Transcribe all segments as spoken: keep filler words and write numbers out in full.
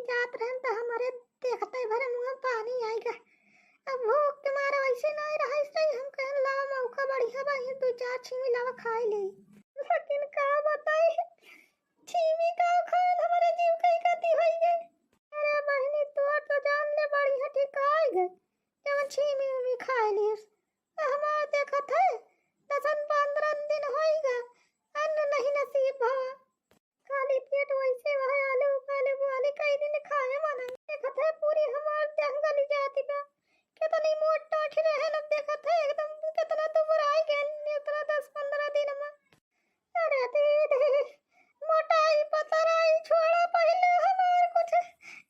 जात रहन त हमरे देखते भरे मुँह पानी आइगा। अब भूख के मारे वैसे नाहीं रहिस रही, हम कहन लावा मौका बढ़िया बा, ये दुइ चार छीमी लावा खाइ लेई। लेकिन का बताई, छीमी का खाएन हमरे जीव कई गति होइ गई। अरे बहिनी, तोर तो जान ले बढ़िया ठिकाइ गए, जवन छीमी उमी खाइ लिहिस। हमार देखत है, दसन पन्द्रह दिन होइगा, अन्न नहीं नसीब भवा। खाली पेट वैसे वह आलू उबाले बुआले कई दिन खाए मन। देखत है पूरी हमार देह गली जाती बा। कितनी मोट टाठी रहे न, देखत है एकदम कितना दुबराई गए, इतना दस पन्द्रह दिन में। अरे दीदी, मोटाई पतराई छोड़ा, पहिले हमार कुछ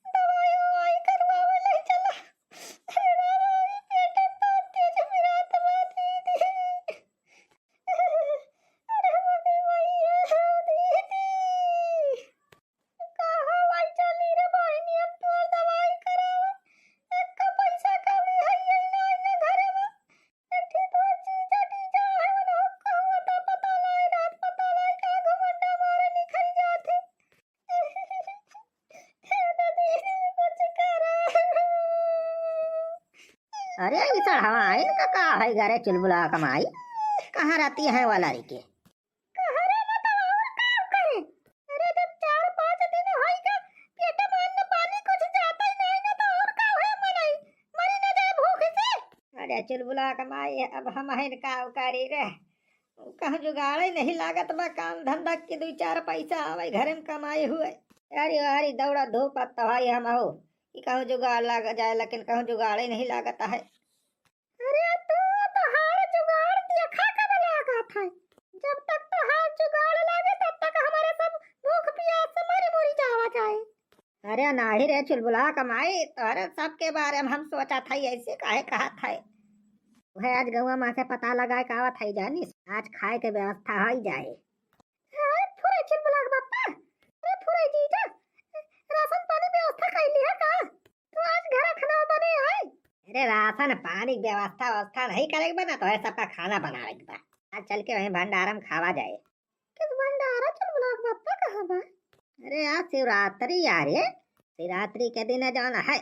दवाई उवाई करवावे ले चला। अरे राई पेट में तेज पिरात बा दीदी। अरे मोदी मैया, दीदी। कहाँ लाई चली रे बहिनी, अब तोर दवाई करावा। एक्का पैसा कौड़ी है ये नाई ना घरे में। एक ठे तोर जीजा टीजा है, उन्हों कहूँ अता पता लाई, रात पता लाई, का घुमंडा मारे निकल जाते। हे दीदी, कुछ करा। अरे, ई सड़हवा आइन का, का है घरे चुलबुला कमाई? कहाँ रहती है वाला रे के? कहरे न तो और का करे? अरे जब चार पाँच दिन होइगा, पेट में अन्न पानी कुछ जाता ही नहीं, न तो और का है मनई, मरी न जाए भूख से। अरे चुलबुला कमाई, अब हम हइन का करी रे? कहूँ जुगाड़े नहीं लागत बा काम धंधा के, दुइ चार पैसा आवे घरे में कमाई हुए। अरे अरे दौड़ा धूप तो भाई हम हो कि कहूँ जुगाड़ लाग जाए, लेकिन कहूँ जुगाड़े नहीं लागत है। अरे तू तोहार जुगाड़ देखा कब लागत है? जब तक तोहार जुगाड़ लागे तब तक हमारे सब भूख पियास से मरी मुरी जावा जाए। अरे नाही रे चुलबुला कमाई, तोहरे सबके बारे में हम सोचत हई, ऐसे काहे कहत है? वह आज गौवा माँ से पता लगाए के आवत है, जानिस आज खाए के व्यवस्था हो जाए। अरे फुरे चुलबुला के बापा, अरे फुरे जीजा, राशन पानी व्यवस्था कैली है का? तू आज घर खाना बने आई? अरे राशन पानी के व्यवस्था व्यवस्था नहीं करे के बा ना, तोहरे सबका खाना बनावे के बा। आज चल के वहीं भंडारा में खावा जाए। किस भंडारा चुलबुला के बापा कहाँ बा? अरे आज शिवरात्रि यार, ये शिवरात्रि के दिन जौन है,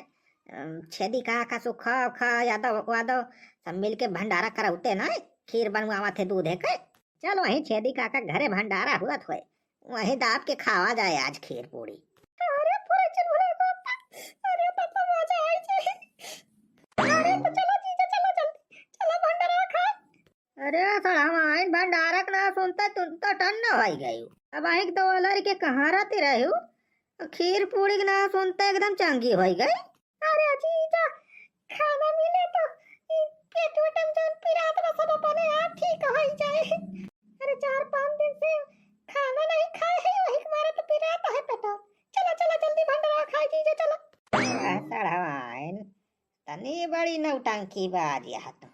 अम, छेदी काका सुखा उखा यादव वादव सब मिल के भंडारा करौते ना, खीर बनवावत है दूधे के। चल वहीं छेदी काका घरे भंडारा हुअत होए, वहीं दाब के खावा जाए आज खीर पूरी। अरे पूरा चुलबुला के बापा, अरे बापा मजा आई जाए। अरे तो चला जीजा, चला जल्दी, चला भंडारा खा। अरे सड़हवा आइन भंडारा के ना सुनते तुम तो टन्न होइ गयू। अब आइन तो लड़के कहाँ रहती रहू? खीर पूरी के ना सुनते एकदम चंगी होइ गई। अरे जीजा, खाना मिले तो ई पेट उट में जौन पिरात बा सब अपने आप ठीक होइ जाए। अरे चार पाँच दिन से खाना नहीं खाए है, वही के मारे तो पिरात है पेट। चला चला जल्दी भंडारा खाए जीजा, चला। आ, सड़हवा आइन, तनी बड़ी नौटंकी बा आज यहाँ तो।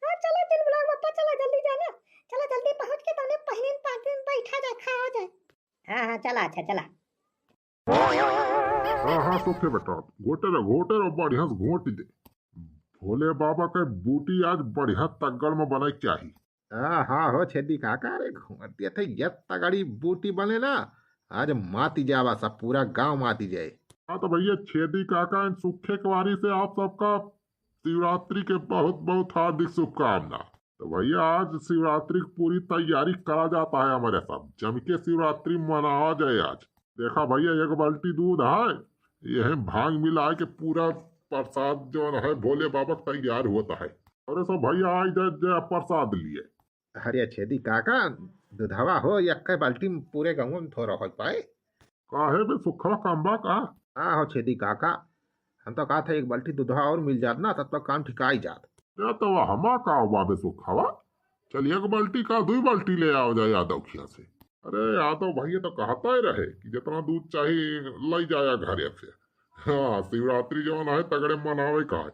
हाँ चला चुलबुला के बापा, चला जल्दी जाना, चला जल्दी पहुँच के तौने पहिने पार्टी में बैठा जाए, खावा जाए। हाँ हाँ चला, अच्छा चला। हाँ हाँ सुखे बेटा, घोटे रहो घोटे रहो, बढ़िया से घोट दे। भोले बाबा के बूटी आज बढ़िया तगड़ में बने के चाही। हाँ हाँ हो छेदी काका, अरे घोट दिया था, ये तगड़ी बूटी बने ना, आज माती जावा सब, पूरा गांव माती जाए। हाँ तो भैया छेदी काका, इन सुखे कवारी से आप सबका शिवरात्रि के बहुत बहुत हार्दिक शुभकामना। तो भैया आज शिवरात्रि की पूरी तैयारी करा जाता है हमारे सब, जम के शिवरात्रि मनावा जाए आज। देखा भैया एक बाल्टी दूध है, यही भांग मिला के पूरा प्रसाद जौन है भोले बाबा का तैयार होता है। अरे सब भैया आ जाए, जाए प्रसाद लिए। अरे छेदी काका, दुधवा हो, यक्के बाल्टी में पूरे गाँव में थोड़ा हो पाए। काहे बे सुखवा, कम बा का? हाँ हो छेदी काका, हम तो कहत है एक बाल्टी दुधवा और मिल जात ना, तब तो काम ठिकाई जात। या तो हमा का बा बे सुखवा, चल एक बाल्टी का दुई बाल्टी ले आवा जाए यादव खिया से। अरे यादव भैया तो कहता ही रहे कि जितना दूध चाही लाई जाया घरे से। हाँ, शिवरात्रि जौन है तगड़े मनावे का है।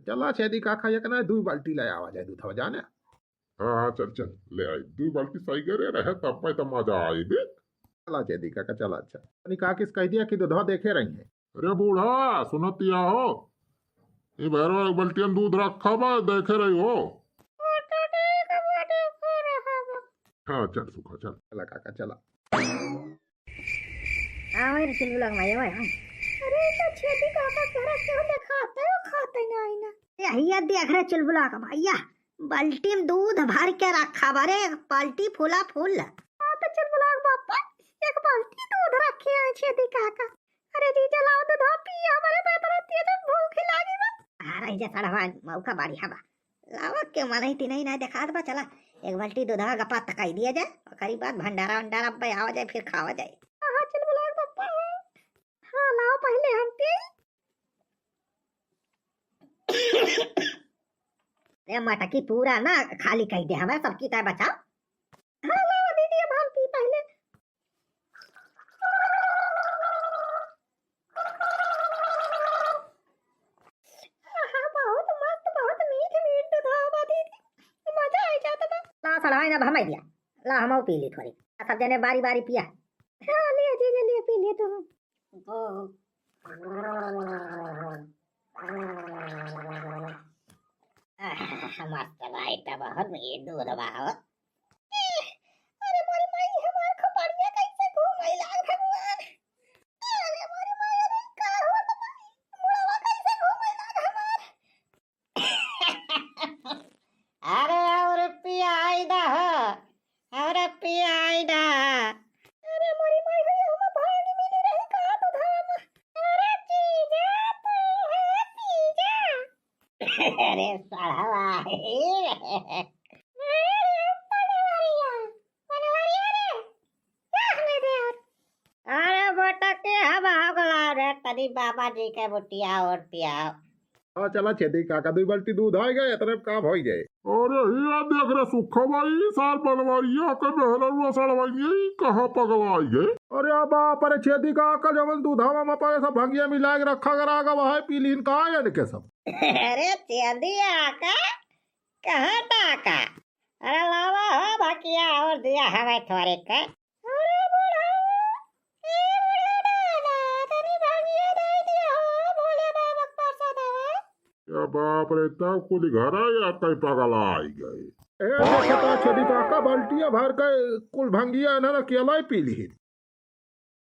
चला छेदी काका, एक ना दुई बाल्टी ले आवा जाए दूधवा जाने। हाँ हाँ चल चल ले आई, दुई बाल्टी सही करे रहे तब मैं तो मजा आई बे। चला छेदी काका चला। अच्छा तनी काकी से कह दिया कि दुधवा देखे रही है। अरे बूढ़ा सुनतिया हो, ये भैरवा एक बाल्टियन दूध रखा बा, देखे रही हो। हाँ चल सुखा चल। चला काका चला। हाँ वही चुलबुला के माई, वही, हाँ। अरे तो छेदी काका के घरा केहू देखाते हो खाते ना आई ना। ए, हिया देख रे चुलबुला का भैया, बाल्टी में दूध भर के रखा बा रे, एक बाल्टी फूला फूल। हाँ तो चुलबुला का बापा, एक बाल्टी दूध रखे हैं छेदी काका। अरे जीजा लाओ दूध पी, हमारे पे इतना तेज भूख लागी बा। अरे जे सड़वा मौका बढ़िया बा, लावा के मनई तिनई ना देखात बा, चला एक बाल्टी दूधा गपा तकाई दिया जाए, ओकरी बाद भंडारा वंडारा पे आवा जाए, फिर खावा जाए। हाँ, चुलबुला का बापा। हाँ, लाओ पहले हम पी। ए मटकी पूरा ना खाली कई दे, हमें सबकी तय बचाओ। हाँ, लाओ दीदी, अब हम पी पहले। आहा, बहुत मस्त, बहुत मीठ, मीठ दूध बा दीदी, मजा आ जात बा। ला सड़वाइन, अब हम दिया, ला हमहू पी ली थोड़ी। सब जने बारी बारी पिया। हाँ, लिया जीजा, लिया, पी लिया तू। आहा, मस्त बा, ई त बहुत मीठ दूध बा हो। अरे मोरी माई, हमार खोपड़िया कैसे घूमे लाग भगवान। अरे मोरी माई, अरे का होत बा? मुड़वा कैसे घूमे लाग हमार? अरे और पियाई दा हो, अरे पियाई दा। अरे मोरी माई, होई हम भाग मिली रही का दूधावा में। अरे जीजा, तू है जीजा। अरे सड़वा है। अरे बनवरिया, बनवरिया रे, क्या हमें दे और? अरे बेटा, के हम हो गला रे, तनी बाबा जी के बुटिया और पियाओ। हाँ, चला छेदी काका, दुई बाल्टी दूध आए गए, इतने में काम होई जाए। अरे हिया देख रे सुखा भाई, सार बनवरिया के मेहररुआ सड़वाइए, ई कहाँ पगला आई गए? अरे बाप रे, छेदी काका, जवन दूधावा में पाए सब भंगिया मिला के रखा करा गा, वह पी लीन का है इनके सब। अरे छेदी काका, कहाँ टाका? अरे लावा हो भकिया और दिया हमें थोड़े के। अरे बुढ़ऊ, ए बुढ़ऊ दादा, तनी भंगिया दे दिया हो, भोले बाबा के प्रसाद हवे। या बाप रे, तब कुल घर आया कई पगला आई गए। ए देखो तो छेदी काका बाल्टिया भर के कुल भंगिया इन्हन अकेला ही पी ली।